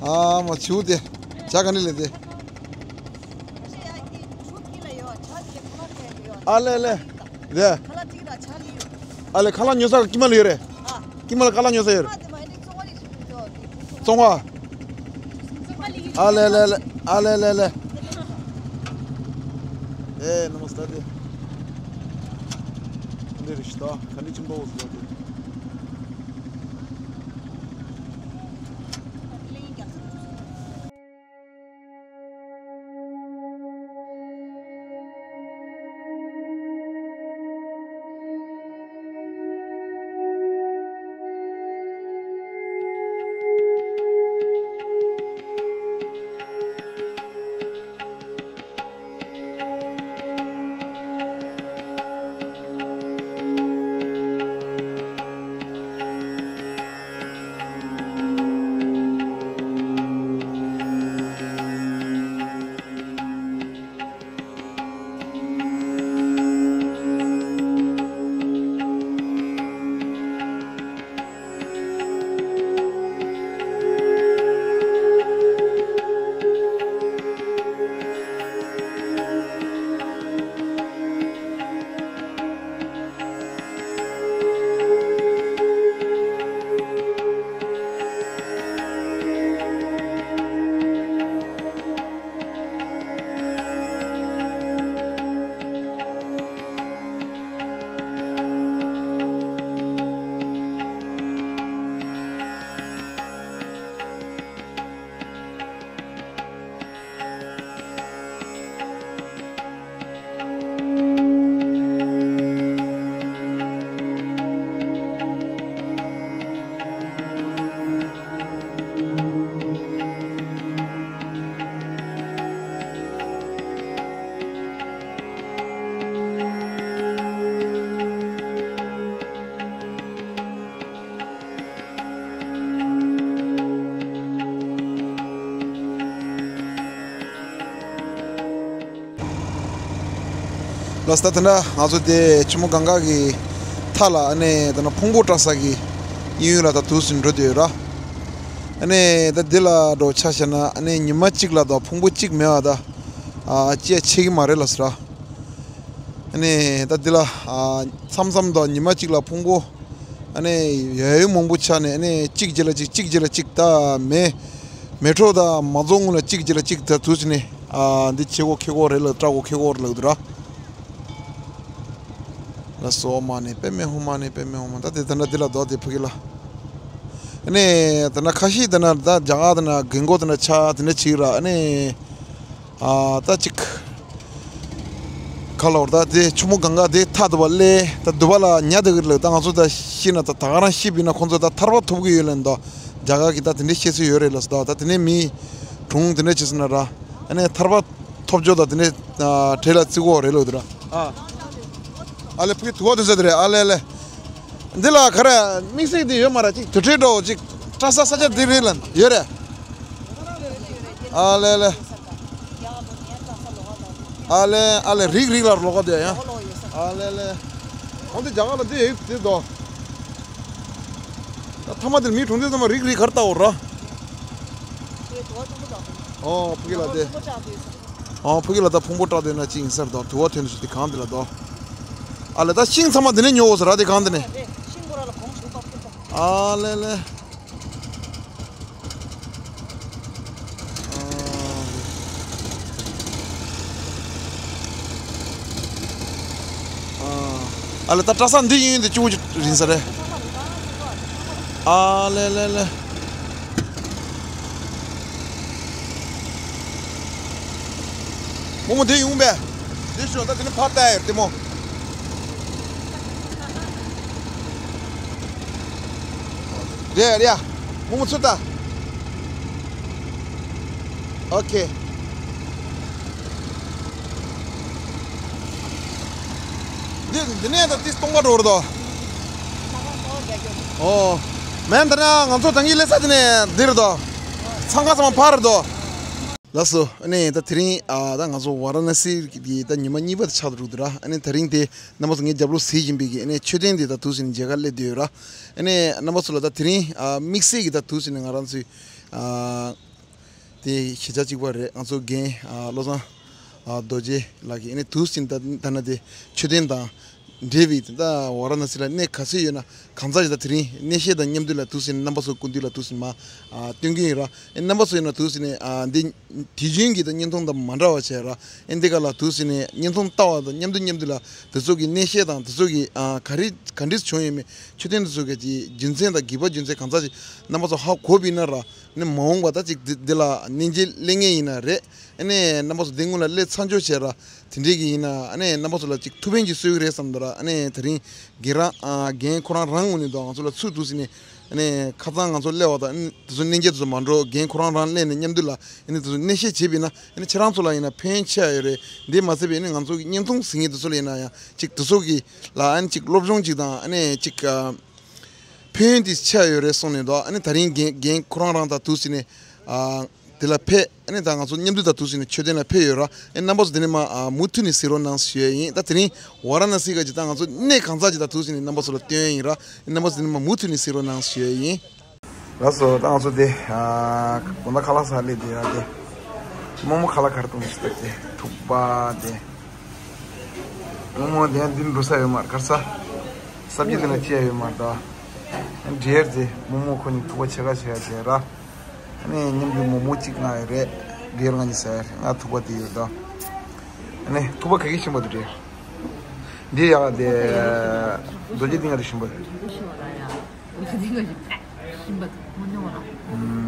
ཨ་མ་ཆུ་དེ་ཇ་ག་ནས་ལེན་དེ། ཨ་ལེ་ལེ། རེད། ཨ་ལེ་ཁ་ལག་ཉོ་ས་ཀི་མ་ལ་ཡོད་རེད། ཀི་མ་ལ་ཁ་ལག་ཉོ་ས་ཡོད་རེད། བཙོང་བ། ཨ་ལེ་ལེ་ལེ། ཨ་ལེ་ལེ་ལེ། ཨེ་ནམ་སྟེ། འདི་རེད་ཤག་ད་ག་ནས་ཁྱིམ་པ་འོ་ཟེར་ཏེ། ལགས་སོ། ད་ད་ལྟ་ང་ཚོ་དེ་ཆུ་མོ་གངྒཱ་གི་མཐའ་ལ་ཨ་ནི་ད་ནི་ཕུང་པོ་བཀྲ་ས་གི་གཡས་གཡོན་ལ་ད་དུས་སུ་འགྲོ་བསྡད་ཡོད་ར། ཨ་ནི་ད་འདི་ལ་འགྲོ་ཆ་བཞག་ན་ཨ་ནི་ཉི་མ་གཅིག་ལ་ད་ཕུང་པོ་གཅིག་མེད་པ་ད་ཨ་ཅི་ཡང་ཆགས་ཀྱི་མ་རེད་ལགས་སོ་ར། ཨ་ནི་ད་འདི་ལ་ཨ་མཚམས་མཚམས་ད་ཉི་མ་གཅིག་ལ་ཕུང་པོ་ཨ་ནི་ཡོད་ཡོད་མང་པོ་ཆགས་ནས་ཨ་ནི་གཅིག་རྗེས་ལ་གཅིག་གཅིག་རྗེས་ལ་གཅིག་ད་མེ་མེ་ཏོག་ད་མ་རྫོགས་སྔོན་ལ་གཅིག་རྗེས་ལ་གཅིག་ད་དུས་སུ་ནས་ཨ་འདི་བྱེད་སྒོ་འཁྱེར་དགོས་རེད་ལ་སྐྲག་སྒོ་འཁྱེར་དགོས་རེད་ལབ་འདུག་ར། ལགས་སོ། མ་ནི་པདྨེ་ཧཱུྃ། མ་ནི་པདྨེ་ཧཱུྃ། ད་དེ་ད་ན་འདི་ལ་རྡོ་དེ་ཕུག་གི་ལ། ཨ་ནི་ད་ན་ཁ་ཤས་ད་ན་ད་རྒྱ་གར་ད་ན་རྒན་གོག་ད་ན་ཆ་དེ་འདྲ་བྱེད་ཀྱི་ར། ཨ་ནི་ཨ་ད་ཅིག་ཁ་ལོར་ད་དེ་ཆུ་མོ་གངྒཱ་དེ་མཐའ་དུ་བ་ལས་ད་དུ་བ་ལ་ཉ་དེ་གི་ལ་ད་ང་ཚོ་ད་ཤི་ན་ད་ད་ག་རང་ཤི་བི་ན་ཁོང་ཚོ་ད་ཐར་པ་ཐོབ་གི་ཡོད་ལན་ད་རྒྱ་གར་གི་ད་དེ་འདྲ་བཤད་སྲོལ་ཡོད་རེད་ལ་ད་ད་དེ་ནས་མི་གྲོངས་དེ་འདྲ་བྱེད་སོང་ན་ར། ཨ་ནི་ཐར་པ་ཐོབ་ཆོག་དང་དེ་ནས་ཨ་གྲལ་ལ་བརྩི་གོ་རེད་ལོ་དེ་ར། ཨ་ཨ་ལེ་ཕུག་གི་དུ་བ་དུ་ཟེར་དེ་རེད། ཨ་ལེ་ཨ་ལེ། འདི་ལ་ག་རེ་དམིགས་བསལ་དེ་ཡོད་མ་ར། ཅིག་དུར་ཁྲོད་འགྲོ་ཅིག་བཀྲ་ས་ས་ཆ་འདི་རེད་ལ་ཡོད་རེད། ཨ་ལེ་ཨ་ལེ། ཨ་ལེ་ཨ་ལེ་རིག་རིག་ལ་ལོག་ག་དེ་ཡ། ཨ་ལེ་ཨ་ལེ། འོ་འདི་རྒྱ་གར་ལ་འདི་ཡོད་དེ་དོ། ད་ཐ་མ་དེར་མི་གྲོངས་དུས་ཚང་མ་རིག་རིག་གར་ལྟ་འོ་ར། ཨོ་ཕུག་གི་ལ་དེ། ཨོ་ཕུག་གི་ལ་ད་ཕུང་པོ་བཀྲག་དེ་ན་ཅི་ཡིན་ཟེར་དོ། དུ་བ་ཐོན་དུ་ཞིག་དེ་གང་དེ་ལ་དོ། ཨ་ལེ་ད་ཤིང་ཚང་མ་དེ་ནས་ཉོ་འོ་ཟེར་ར་དེ་གང་དེ་ནས། ཨ་ལེ་ལེ། ཨ་ལེ་ད་བཀྲ་ས་འདི་ཡིན་འདི་ཅུང་ཅིག་རིང་ས་རེད། ཨ་ལེ་ལེ་ལེ། རྨོ་མོ་འདི་ཡོང་པས། འདི་ཤོག་ད་དེ་ནི་ཕར་ལྟ་ཡོད་དེ་མོ། རེད་རེད། རྨོ་མོ་ཚུར་ལྟ། ཨོ་ཁེ། འདི་འདི་ནས་ད་ཏིས་སྟོང་པ་འགྲོ་རེད་དོ། ཨོ། མེན་ད་ན་ང་ཚོ་ད་གིན་སླེབས་ས་དེ་ནས་འདི་རེད་དོ། འཚང་ཁ་ཚང་མ་ཕར་རེད་དོ། ལགས་སོ། ཨ་ནི་ད་དེ་རིང་ཨ་ད་ང་ཚོ་ཝཱ་ར་ཎ་སི་གི་ད་ཉི་མ་གཉིས་པ་དེ་ཆགས་འགྲོ་འདུག་ར། ཨ་ནི་དེ་རིང་དེ་རྣམ་པ་ཚོ་ངའི་རྒྱབ་ལོགས་གཟིགས་བཞིན་པའི་གི་ཨ་ནི་མཆོད་རྟེན་དེ་ད་དུས་སུ་ནི་མཇལ་ཁ་སླེབས་བསྡད་ཡོད་ར། ཨ་ནི་རྣམ་པ་ཚོ་ལ་ད་དེ་རིང་ཨ་དམིགས་བསལ་གི་ད་དུས་སུ་ནི་ང་རང་ཚོའི་ཨ་དེ་གཞིས་ཆགས་གཅིག་པ་རེད། ང་ཚོ་རྒན་ཨ་བློ་བཟང་ཨ་རྡོ་རྗེ་ལགས་ཀྱིས་ཨ་ནི་དུས་སུ་ནི་ད་ད་ན་དེ་མཆོད་རྟེན་དང་འབྲེལ་བའི་དེ་ད་ཝཱ་ར་ཎ་སི་ལ་གནས་ག་ཚོད་ཡོད་ན་གང་ཚ་ཞིག་ད་དེ་རིང་གནས་བཤད་དང་མཉམ་དུ་ལ་དུས་སུ་ནི་རྣམ་པ་ཚོ་སྐུ་མདུན་ལ་དུས་སུ་ནི་མ་ཨ་སྟོན་གྱི་ཡིན་ར། ཨ་རྣམ་པ་ཚོ་ཡིན་ན་དུས་སུ་ནི་ཨ་འདི། དུས་རྒྱུན་གྱི་དང་བརྙན་ཐུང་དང་མ་འདྲ་བ་བྱས་ར། ཨེ་འདི་ག་ལ་དུས་སུ་ནས་བརྙན་ཐུང་ལྟ་བ་དང་མཉམ་དུ་མཉམ་དུ་ལ་དེ་ཚོ་གི་གནས་བཤད་དང་དེ་ཚོ་གི་ཨ་ག་རེ་ག་འདྲས་བྱུང་ཡོད་མེད་མཆོད་རྟེན་དེ་ཚོ་གི་རྒྱུ་མཚན་དང་དགོས་པ་རྒྱུ་མཚན་གང་ཚ་ཞིག་རྣམ་པ་ཚོ་ཧ་གོ་བ་ཡིན་ན་ར། ནི་མ་འོངས་པ་ད་ཅིག་འདི་འདི་ལ་གནས་མཇལ་སླེབས་མཁན་ཡིན་ན་རེད། ཨ་ནི་རྣམ་པ་ཚོ་འདི་སྔོན་ལ་སླེབས་ཚར་འཇོག་བྱས་ར། དེ་འདྲས་ཀྱི་ཡིན་ན་ཨ་ནི་རྣམ་པ་ཚོ་ལ་ཅིག་ཐུགས་ཕན་ཅིག་གསོས་ཀྱི་རེད་བསམ་འདུག་ར། ཨ་ནི་དེ་རིང་རྒན་རང་ཨ་རྒན་ཁོ་རང་རང་ངོས་ནས་དང་ང་ཚོ་ལ་ཚུར་དུས་སུ་ནས། ཨ་ནི་ཁ་སང་ང་ཚོ་སླེབས་པ་དང་ཨ་ནི་དེ་ཚོ་གནས་མཇལ་དེ་ཚོ་མ་འགྲོ་རྒན་ཁོ་རང་རང་སླེབས་ནས་མཉམ་དུ་ལ་ཨ་ནི་དེ་ཚོ་གནས་བཤད་བྱས་པ་ཡིན་ན་ཨ་ནི་ཁྱེད་རང་ཚོ་ལ་ཡིན་ན་ཕན་ཆེ་ཡ་ཡོད་རེད། འདི་མ་ཟད་པའི་ཨ་ནི་ང་ཚོ་གི་བརྙན་ཐུང་གཟིགས་མཁན་དེ་ཚོ་ལ་ཡིན་ན་ཡང་ཅིག་དེ་ཚོ་གི་ལ་ཨ་ནི་ཅིག་སློབ་སྦྱོང་ཅིག་དང་ཨ་ནི་ཅིག་ཨ་ཕན་ཡོན་དེ་ཆེ་ཡ་ཡོད་རེད་གསུངས་ནས་འདུག་ཨ་ནི་དེ་རིང་རྒན་རྒན་ཁོ་རང་རང་དང་དུས་སུ་ནས་ཨ་དེ་ལ་ཕེབས། ཨ་ནི་ད་ང་ཚོ་མཉམ་དུ་ད་དུས་སུ་ནས་མཆོད་རྟེན་ལ་ཕེབས་ཡོད་ར། ཨ་རྣམ་པ་ཚོ་དེ་ནས་མ་ཨ་མུ་མཐུད་ནས་གཟིགས་རོགས་གནང་ཞུ་ཡ་ཡིན། ད་དེ་རིང་ཝཱ་ར་ཎ་སི་ག་ཅིག་ད་ང་ཚོ་གནས་གང་ཚ་ཅིག་ད་དུས་སུ་ནས་རྣམ་པ་ཚོ་ལ་སྟོན་ཡ་ཡིན་ར། ཨ་རྣམ་པ་ཚོ་དེ་ནས་མ་མུ་མཐུད་ནས་གཟིགས་རོགས་གནང་ཞུ་ཡ་ཡིན། ལགས་སོ། ད་ང་ཚོ་དེ་ཨ་དགོང་དག་ཁ་ལག་ཟ་སླེབས་དེ་ཡ་དེ། རྨོ་མོ་ཁ་ལག་ག་རེ་བཏུང་ཞིག་ད་དེ་ཐུག་པ་དེ། རྨོ་མོ་དེ་འདི་འགྲོ་ས་ཡོད་མ་རེད་གར་ས། སབ་ཇི་དེ་ན་ཅི་ཡ་ཡོད་མ་རེད་ད། འདྲེར་དེ་རྨོ་མོ་ཁོ་གཉིས་ཐུག་པ་ཆེ་ག་ཆེ་ག་བྱས་ར། ཨ་ནི་མཉམ་དུ་མོག་མོག་གཅིག་མངགས་ཡོད་རེད། འདི་ཡར་ང་གཉིས་ཟ་ཡ་རེད། ང་ཐུག་པ་དེ་ཡོད་དོ། ཨ་ནི་ཐུག་པ་ག་གི་ཞིམ་པོ་འདུག་རེད། འདི་ཡག་དེ། རྡོ་རྗེ་གདན་ག་དེ་ཞིམ་པོ་རེད། རྡོ་རྗེ་གདན་ག་ཞིམ་པོ་འདུག་མོ་ཉོ་ར།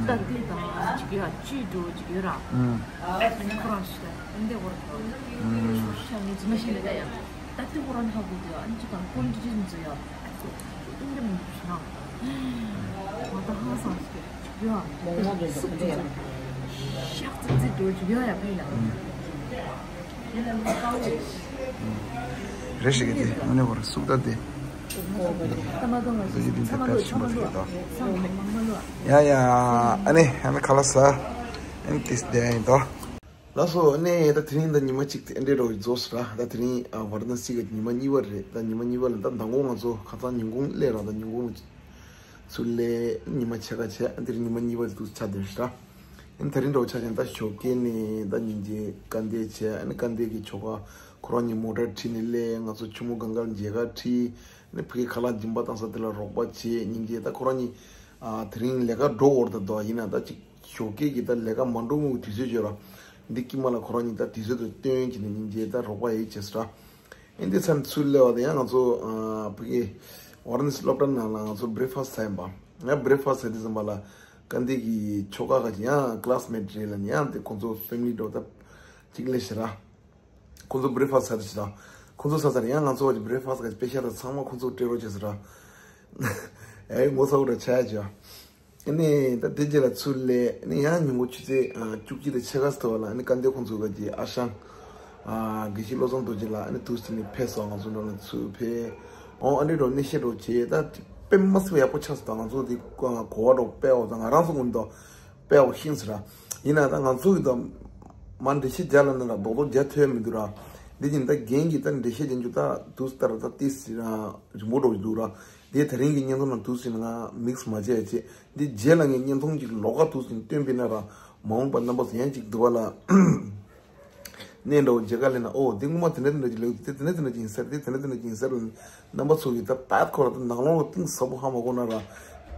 ད་དེ་དང་ཅིག་ཡ་ཅིག་འགྲོ་ཅིག་ཡོད་ར། ཁོ་རང་ཞིག་ལ་འདི་བོར་ཤ་ངའི་ཚིག་མ་ཤེས་ལ་ད་ཡ། ད་དེ་ཁོ་རང་ཧ་གོ་དེ་ཨ་ནི་ཅིག་དང་ཀོན་ཀྲི་ཅིག་མི་ཚོ་ཡ། ཨིན་ར་མི་ཤི་ན། ང་ད་ཧང་སང་ཞིག་ཡོད། མོག་མོག་གི་སུབ་ཅིག་ཤག་ཙིག་ཙིག་འགྲོ་ཅིག་ཡོད་ཡ་ཕི་ལ། རེ་ཞིག་གི་དེ་ངོ་ནས་བར་སུབ་ད་དེ། ད་མ་གཏོང་བ་ཞིག་ཚང་མ་ལོ་ཚང་མ་ལོ་ཚང་མ་མང་མ་ལོ། ཡ་ཡ། ཨ་ནི་ཨ་ནི་ཁ་ལག་ཟ། ཨ་ནི་ཏིས་དེ་ཡིན་དོ། ལགས་སོ། ཨ་ནི་ད་དེ་རིང་ད་ཉི་མ་གཅིག་དེ་འདྲའི་འདྲ་བོ་རྫོགས་སོང་ར། ད་དེ་རིང་ཨ་ཝཱ་ར་ཎ་སི་གི་ཉི་མ་གཉིས་པ་རེད། ད་ཉི་མ་གཉིས་པ་ལ་ད་མདང་དགོང་ང་ཚོ་ཁ་སང་ཉིན་གུང་སླེབས་ར། ད་ཉིན་གུང་ཚུར་སླེབས། ཉི་མ་ཕྱེད་ཀ་བྱས། ཨ་དེ་རིང་ཉི་མ་གཉིས་པ་དེ་དུས་ཆགས་བསྡད་སོང་ར། ཨ་ནི་དེ་རིང་འདྲ་བོ་ཆ་བཞག་ན་ད་ཞོགས་ཀས་ནས་ད་སྙིང་རྗེ་སྐར་འདེབས་བྱས། ཨ་ནི་སྐར་འདེབས་ཀྱི་ཆོ་ག་ཁོ་རང་གཉིས་མོ་ཊ་ཁྲིད་ནས་སླེབས། ང་ཚོ་ཆུ་མོ་གངས་དཀར་མཇལ་ཁ་ཁྲིད། ཨ་ནི་ཕ་གི་ཁ་ལག་སྦྱིན་པ་བཏང་ས་དེ་ལ་རོགས་པ་བྱས། སྙིང་རྗེ། ད་ཁོ་རང་གཉིས་ཨ་དེ་རིང་ལས་ཀ་འགྲོ་འོར་ད་དོ་ཡིན་ན་ད་ཅིག་ཞོགས་ཀས་ཀྱི་ད་ལས་ཀ་མ་འགྲོ་དུས་ཚོད་བརྗོད་ར། འདི་དཀྱིལ་མ་ལ་ཁོ་རང་གཉིས་ད་དུས་ཚོད་དུ་བཏོན་གྱི་ནས་སྙིང་རྗེ་ད་རོགས་པ་ཡེ་བྱས་སོང་ར། ཨ་ནི་འདི་ཚར་ཚུར་སླེབས་པ་དང་ཡང་ང་ཚོ་ཨ་ཕ་གི་ཝཱ་ར་ཎ་སི་སློབ་གྲྭ་ནང་ལ་ང་ཚོ་བྷི་རེག་ཕ་སི་ཊི་ཟ་ཡིན་པ། ཡང་བྷི་རེག་ཕ་སི་ཊི་ཟ་དུས་ཙམ་པ་ལ་སྐར་འདེབས་ཀྱི་ཆོ་ག་ག་ཅིག་ཡང་ཀི་ལ་སི་མེ་ཊི་རེད་ལ་ནི་ཡང་དེ་ཁོང་ཚོ་ཕེ་མི་ལི་འདྲ་བོ་ད་ཅིག་སླེབས་ཤག་ར། ཁོང་ཚོ་བྷི་རེག་ཕ་སི་ཊི་ཟ་དུས་ཙམ་པ་ཁོང་ཚོ་ཟ་ཚར། ཡང་ང་ཚོ་བྷི་རེག་ཕ་སི་ཊི་ག་ཅིག་པེ་ཤ་དང་ཚང་མ་ཁོང་ཚོ་སྤྲད་རོགས་བྱས་སོང་ར། ཨེ་ངོ་ཚ་བོ་འདྲ་ཆགས་ཡ་ཅིག་ཨ་ནི་ད་དེ་རྗེས་ལ་ཚུར་སླེབས། ཨ་ནི་ཡང་ཉིན་གུང་ཆུ་ཚོད་ཨ་བཅུ་གཅིག་དང་ཕྱེད་ཀ་ཙམ་ལ་ཨ་ནི་སྐལ་ལྡན་ཁོང་ཚོ་ག་ཅིག་ཨ་ཞང་ཨ་དགེ་བཤེས་བློ་བཟང་རྡོ་རྗེ་ལགས་ཨ་ནི་དུས་ཚོད་ནས་ཕེབས་སོང་། ང་ཚོ་འགྲོ་ལ་ཚུར་ཕེབས། ཨོ་ཨ་ནི་འགྲོ་གནས་བཤད་འགྲོ་བྱས། ད་དཔེ་མ་སྲིད་པ་ཡག་པོ་ཆགས་སོང་། ད་ང་ཚོ་དེ་གོ་བ་འགྲོ་དཔེ་འོ་ད་ང་རང་ཚོ་ཀུན་ཏུ་དཔེ་འོ་ཤིན་སི་ར། ཡིན་ན་ད་ང་ཚོ་གི་ད་མ་འགྲེལ་བཤད་རྒྱག་ལ་ན་ར་རྡོག་རྡོག་རྒྱག་ཐུབ་ཡ་མི་འདུག་ར། འདི་བཞིན་ད་རྒན་གྱིས་ད་འགྲེལ་བཤད་རྒྱག་རྒྱུ་ད་དུས་ལྟར་ད་ཏིས་རིང་པོ་འགྲོ་གི་འདུག་ར། དེ་དེ་རིང་གི་བརྙན་ཐུང་ནང་དུས་ཟིན་ང་མིག་སི་མ་བྱས་བྱས། འདི་རྗེས་ལ་ངས་བརྙན་ཐུང་གཅིག་ལོགས་ཀ་དུས་ཟིན་སྟོན་པ་ཡིན་ན་ར། མ་འོངས་པ་རྣམ་པ་ཚོ་ཡང་གཅིག་འདུག་པ་ལ། གནས་འདྲ་བོ་མཇལ་ཁ་སླེབས་ན། ཨོ་འདི་སྔོན་མ་དེ་འདྲ་དེ་འདྲ་ཅིག་ལབ་འདུག་དེ་དེ་འདྲ་དེ་འདྲ་ཅིག་ཡིན་ས་རེད། དེ་དེ་འདྲ་དེ་འདྲ་ཅིག་ཡིན་ས་རེད། རྣམ་པ་ཚོ་གིས་ད་ད་ཁོ་ར་ད་ནང་ལོགས་ལ་གཏིང་ཟབ་པོ་ཧ་མ་གོ་ན་ར།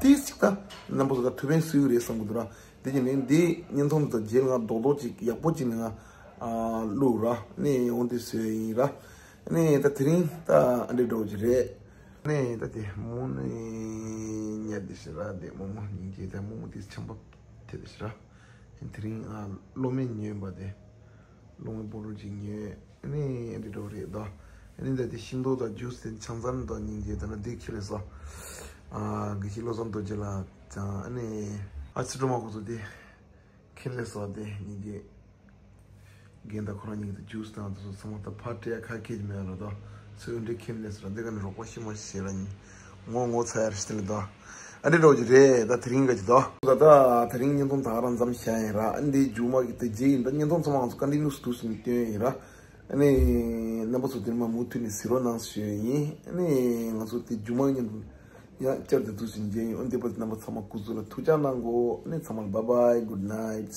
ཏིས་གཅིག་ད་རྣམ་པ་ཚོ་ད་ཐུགས་ཕན་གསོས་ཀྱི་རེད་བསམ་གྱི་འདུག་ར། དེ་བཞིན་ནི་འདི་བརྙན་ཐུང་འདི་དང་རྗེས་ལ་རྡོག་རྡོག་ཅིག་ཡག་པོ་ཅིག་ནི་ང་ཨ་བླུག་ར། ནི་འོང་དུས་བཟོས་ཡིན་ར། ནི་ད་དེ་རིང་ད་ཨ་འདྲ་འདྲ་བོ་ཅིག་རེད། ནི་ད་དེ་མོ་ནི་ཉལ་དེ་ཤི་ར། དེ་མོ་མོ་སྙིང་རྗེ། དེ་མོ་མོ་དེ་ཆམ་པ་དེ་དེ་ཤི་ར། དེ་རིང་ཨ་གློ་སྨན་ཉོས་པ་དེ། གློ་སྨན་བོ་ཊལ་ཅིག་ཉོས། ཨ་ནི་འདི་འདྲ་བོ་རེད་དོ། ཨ་ནི་ད་དེ་ཤིང་ཏོག་དང་ཇུས་དེ་ཆང་ཚན་དང་སྙིང་རྗེ་དེ་ན་འདི་ཁྱེར་སླེབས་སོང་། ཨ་དགེ་བཤེས་བློ་བཟང་རྡོ་རྗེ་ལགས་ཀྱང་ཨ་ནི་ཨ་ཕྱི་དྲོ་མ་ཁོ་ཚོ་དེ་ཁྱེར་སླེབས་སོང་། དེ་སྙིང་རྗེ་རྒན་དང་ཁོ་རང་གཉིས་ཀྱིས་ད་ཇུས་དང་དེ་ཚོ་ཚང་མ་ད་ཕར་སྤྲད་ཡ་ཁ་སྐད་ཀྱི་མེད་ལ་དོ། ཚོས་འོ་འདྲ་ཁྱེར་སླེབས་སོང་ར། འདི་ག་ནས་རོགས་པ་ཤི་མ་ཤི་ལ་ནི་ངོ་ངོ་ཚ་ཡ་རེད་ཤི་དེ་ལ་དོ། ཨ་འདྲ་འདྲ་བོ་ཅིག་རེད། ད་དེ་རིང་ག་ཅིག་དོ། ད་ད་དེ་རིང་བརྙན་ཐུང་ད་ག་རང་མཚམས་བཞག་ཡིན་ར། ཨ་འདི་མཇུག་མ་གི་དེ་རྗེས་ཡིན། ད་བརྙན་ཐུང་ཚང་མ་ང་ཚོ་བཀའ་དྲིན་ནུས་སུ་དུས་སུ་སྟོན་ཡིན་ར། ཨ་ནི་རྣམ་པ་ཚོ་དེར་མ་མུ་མཐུད་ནས་གཟིགས་རོགས་གནང་ཞུ་ཡིན། ཨ་ནི་ང་ཚོ་དེ་མཇུག་མ་གི་བརྙན་ཐུང་ཡང་བསྐྱར་དུ་དུས་སུ་མཇལ་ཡིན། ཨ་འདི་བར་དུ་རྣམ་པ་ཚང་མ་སྐུ་གཟུགས་ལ་ཐུགས་ཅག་གནང་གོ། ཨ་ནི་ཚང་མ་ལ་bye bye, good night.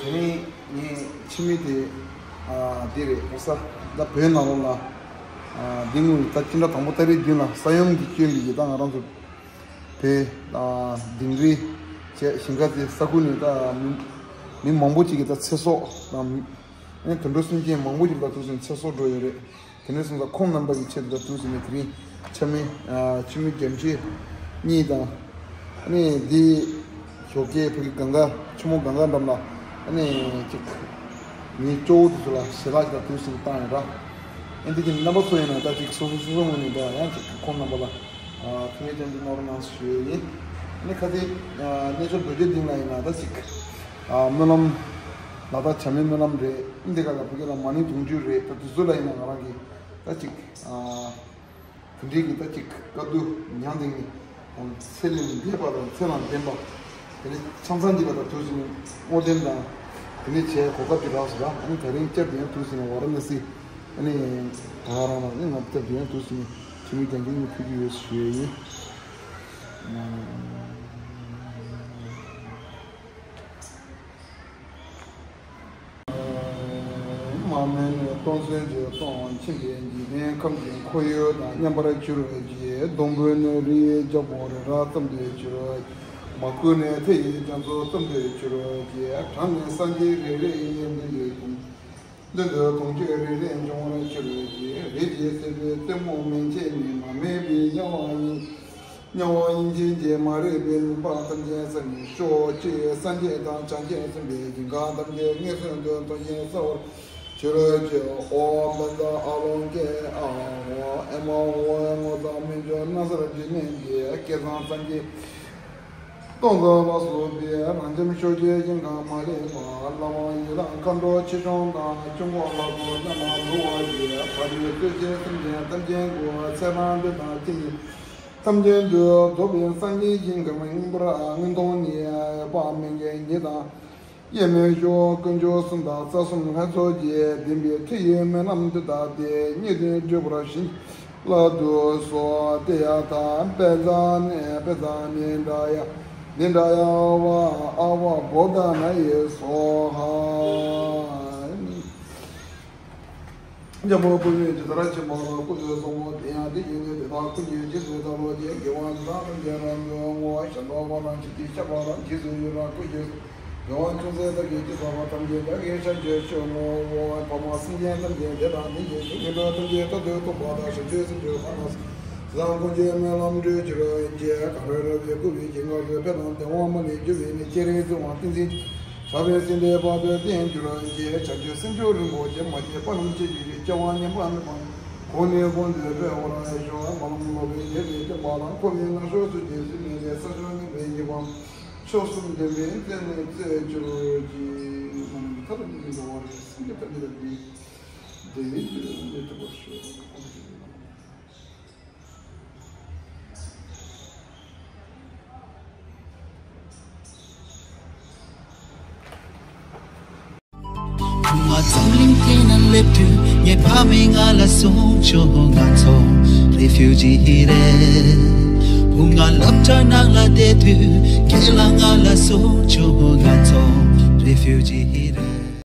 དེ་ནས་ངས་ཕྱི་མི་དེ་ཨ་འདི་རེད། ཨོ་ས་ད་བོད་ནང་ལོགས་ལ་ཨ་འདི་སྔོན་ད་སྤྱི་ཟླ་དང་པོ་ཏ་རིག་བདུན་ལ་ས་ཡོམ་གྱི་སྐྱོན་གྱིས་ད་ང་རང་ཚོ་བོད་ཨ་དིང་རི་བཅས་ཞིང་ཁ་དེ་ས་ཁུལ་ནས་ད་མི་མི་མང་པོ་ཅིག་གིས་ད་ཚེ་སྲོག་དང་། ཨ་ནི་དུད་འགྲོ་སེམས་ཅན་མང་པོ་ཞིག་ལ་དུག་ཟིན་ཚེ་སྲོག་འགྲོ་ཡོད་རེད། དེ་འདྲ་སོང་ཙང་ཁོང་རྣམ་པ་ཡི་ཆེད་དུ་དུག་ཟིན་ནས་དེ་རིང་ཆ་མེད་ཨ་ཆུ་མིག་རྒྱ་མཆེད་གཉིས་དང་། ཨ་ནི་འདི་ཞོགས་ཀས་ཕ་གི་གངས་དཀར་ཆུ་མོ་གངས་དཀར་འགྲམ་ལ་ཨ་ནི་ཅིག་མི་སྐྱོ་བོ་དེ་ཚོ་ལ་ཞལ་ལག་ཞིག་དང་དུག་ཟིན་བཏང་ཡོད་ར། ཨ་འདི་གི་རྣམ་པ་ཚོ་ཡིན་ན་ད་ཅིག་སོ་སོ་སོ་སོ་ངོས་ནས་ད་ཡང་ཅིག་ཁོང་རྣམ་པ་ལ་ཨ་ཐུགས་རྗེ་ཆེན་པོ་གནང་རོགས་གནང་ཞུ་ཡས་ཡིན། ཨ་ནི་ཁ་ཚིག་ཨ་གནས་མཆོག་རྡོ་རྗེ་གདན་ལ་ཡིན་ན་ད་ཅིག་ཨ་སྨོན་ལམ་ལ་ད་བྱམས་པའི་སྨོན་ལམ་རེད། འདི་ག་ལ་ཕ་གི་ལ་མ་ཎི་དུང་ཕྱུར་རེད། ད་དུས་ཚོད་ལ་ཡིན་ན་ང་རང་གིས་ད་ཅིག་ཨ་དེ་འདྲའི་གི་ད་ཅིག་དཀའ་སྡུག་མྱངས་ཏེ་ནི་ཚེ་ལས་འདས་པ་དང་ཚེ་ལ་ལྡན་པ། དེ་ནི་ཆང་ཚང་འདི་ལ་ད་དུས་ཚོད་ནི་བསྔོ་རྟེན་དང་དེ་ནི་བྱས་གོ་སྐབས་ཀྱི་རག་སོང་ར། ཨ་ནི་དེ་རིང་བསྐྱར་དུ་ཡང་དུས་ཚོད་ནི་ཝཱ་ར་ཎ་སི་ཨ་ནི་ད་ག་རང་ལ་ནི་ང་བསྐྱར་དུ་ཡང་དུས་ཚོད་ནི་ཆུ་མིག་རྒྱ་མཆེད་གཉིས་ཕུལ་གྱི་ཡོད་ཞུ་ཡས་ཡིན། མར་མེ་ནས་སྟོང་གསལ་གྱི་སྟོང་། མཆིན་པའི་འཇིག་རྟེན་ཁམས་ཀྱི་འཁོར་ཡུག་དང་མཉམ་པར་གྱུར་གྱི། སྡོང་པོ་ནས་རི་ཡི་རྒྱལ་པོ་རི་རབ་ཙམ་དུ་གྱུར་གྱི། མར་ཁུ་ནས་ཚེ་ཡི་རྒྱ་མཚོ་ཙམ་དུ་གྱུར་གྱི། བྲག་ནས་སངས་རྒྱས་རེ་རེ་ཡི་མདུན་དུ་ཡོད་ཅིང་། མདུན་དུ་དུང་ཆོས་རེ་རེ་འབྱུང་བར་གྱུར་གྱི། རིགས་ཀྱི་སྲིད་པའི་རྩེ་མོ་མན་ཆད་ནས། མར་མེ་བའི་དམྱལ་བ་ཡི། དམྱལ་བ་ཡི་ཆེན་གྱི་མ་རིག་པའི་མུན་པ་ཐམས་ཅད་སེལ་ནས། ཕྱོགས་བཅུའི་སངས་རྒྱས་དང་བྱང་ཆུབ་སེམས་དཔའི་ཞིང་ཁམས་ཐམས་ཅད་མངོན་སུམ་དུ་མཐོང་ཞིང་གསལ་བར་གྱུར་ཅིག་ཨོཾ་བཛྲ་ཨ་ལོ་ཀེ་ཨ་ཧོ་ཨེ་མ་ཧོ། རབ་ཀྱི་གནས་འདི་སྐལ་བཟང་སངས་རྒྱས་སྟོང་རྩ་ལ་སོགས་པའི་རབ་འབྱམས་ཆོས་ཀྱི་ཞིང་ཁམས་མ་ལུས་པ། ལྷ་དབང་ཡི་དམ་མཁའ་འགྲོ་ཆེ་ཆུང་དང་། ཆོས་འཁོར་ལྷ་ཚོགས་རྣམས་ལ་འབུལ་བ་ཡིས། བར་དུ་གསོད་བྱེད་སེམས་ཅན་ཐམས་ཅད་མགོན། ཚེ་རབས་འདི་དང་ཅི་ཡིན་ཐམས་ཅད་དུ། རྫོགས་པའི་སངས་རྒྱས་ཞིང་ཁམས་ཡིན་པར་མངོན་མཐོང་ནས། དཔག་མེད་ཀྱི་ཉི་ཟླ་གཡས་མས་ཞུ། དཀོན་མཆོག་གསུམ་དང་རྩ་གསུམ་ལྷ་ཚོགས་ཀྱིས། བདེན་པའི་མཐུ་ཡིས་སྨོན་ལམ་འདི་ལྟ་སྟེ། ཉེ་དུ་བགྲོད་པར་བྱིན་གྱིས་བརླབ་ཏུ་གསོལ། ཏདྱ་ཐཱ། པཉྩ་ནི་པཉྩ་ནི་ཛྙཱ་ཡ་ནི་ཛྙཱ་ཡ་ཝ་ཨ་ཝ་བོ་དྷ་ན་ཡེ་སྭཱ་ཧཱ། འཇམ་དཔལ་དཔའ་བོས་ཇི་ལྟར་མཁྱེན་པ་དང་། ཀུན་ཏུ་བཟང་པོ་དེ་ཡང་དེ་བཞིན་ཏེ། དེ་དག་ཀུན་གྱི་རྗེས་སུ་བདག་སློབ་ཅིང་། དགེ་བ་འདི་དག་ཐམས་ཅད་རབ་ཏུ་བསྔོ། ཞིང་རྣམ་པར་དག་ཅིང་ཤེས་པ་དང་། རྗེས་སུ་ཡི་རང་ཀུན་གྱི་ཚོགས། དགེ་བ་ཅུང་ཟད་ལྟར་གྱི་ཅི་བསགས་པ། ཐམས་ཅད་བདག་གིས་བྱིན་གྱིས་བརླབ་ནས། འཕགས་མ་སེམས་ཅན་ཐམས་ཅད་བདེ་དང་ལྡན་ཅིང་། ཆོས་ཉན་ཐོས་ཐམས་ཅད་རྟག་ཏུ་ཐོབ་པ་དང་། བྱང་ཆུབ་སེམས་མཆོག་ཕ་ན་སངས་ཀུན་གྱི་སྨོན་ལམ་འགྲུབ་གྱུར་ཅིག་གངས་རི་ར་བས་བསྐོར་བའི་ཞིང་ཁམས་སུ། ཕན་དང་བདེ་བ་མ་ལུས་འབྱུང་བའི་གནས། སྤྱན་རས་གཟིགས་དབང་ཏིང་འཛིན། ཞབས་པད་སྲིད་མཐའི་བར་དུ་བརྟན་གྱུར་ཅིག་བྱང་ཆུབ་སེམས་མཆོག་རིན་པོ་ཆེ། མ་སྐྱེས་པ་རྣམས་སྐྱེ་གྱུར་ཅིག་སྐྱེ་བ་ངན་པ་མེད་པ། གོང་ནས་གོང་དུ་འཕེལ་བར་ཤོག་སྨོན་ལམ་ལོ་པཎ་གྱི་རིགས་བསྐྱངས་པ་དང་། འཁོར་བའི་ནག་ཕྱོགས་སུ་རྒྱལ་སྲས་མེད་པའི་ས་ཕྱོགས་ནས་ཕན་གྱི་བ། མཆོག་གསུམ་ལྡན་པའི་རྩེ་ནས་རྩེར་གྱུར་ཅིག་སྨོན་ལམ་མཐར་ཐུག་འགྲོ་བ་རེ་སངས་རྒྱས་ཐམས་ཅད་ཀྱི་བདེ་བའི་རྒྱུ་ལ་ཐུག་པར་ཤོག་ང་འཛམ་གླིང་སྟེང་ན་སླེབས་དུས། ངའི་ཕ་མས་ང་ལ་གསུངས་བྱུང་། ང་ཚོ་རེ་ཕིའུ་ཇི་རེད། བུ་ང་སློབ་གྲྭ་ནང་ལ་བསྡད་དུས། ཁྱེད་ལ་ང་ལ་གསུངས་བྱུང་། ང་ཚོ་རེ་ཕིའུ་ཇི།